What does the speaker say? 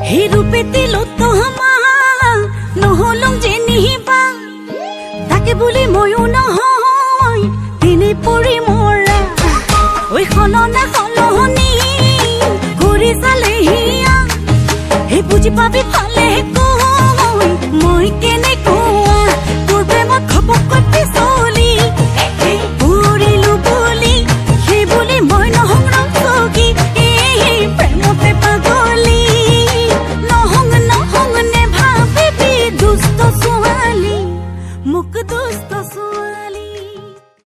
সেই ৰূপে তিলোত্তমা নহলং যেনিবা, তাকে বুলি ময়ো নহয় তিনি পৰি মৰা। ঐ সলনা সলনি কৰি চালে হিয়া, সেই বুজি পাবি ভালে কৈ মই কেনেকুৱা। তোৰ প্ৰেমত ঘপককৈ পিছলি পৰিলো বুলি, সেই বুলি মই নহং ৰচকী। এই প্ৰেমতে পাগলী নহং, নহং নে ভাবিবি দুষ্ট ছোৱালী, মোক দুষ্ট ছোৱালী।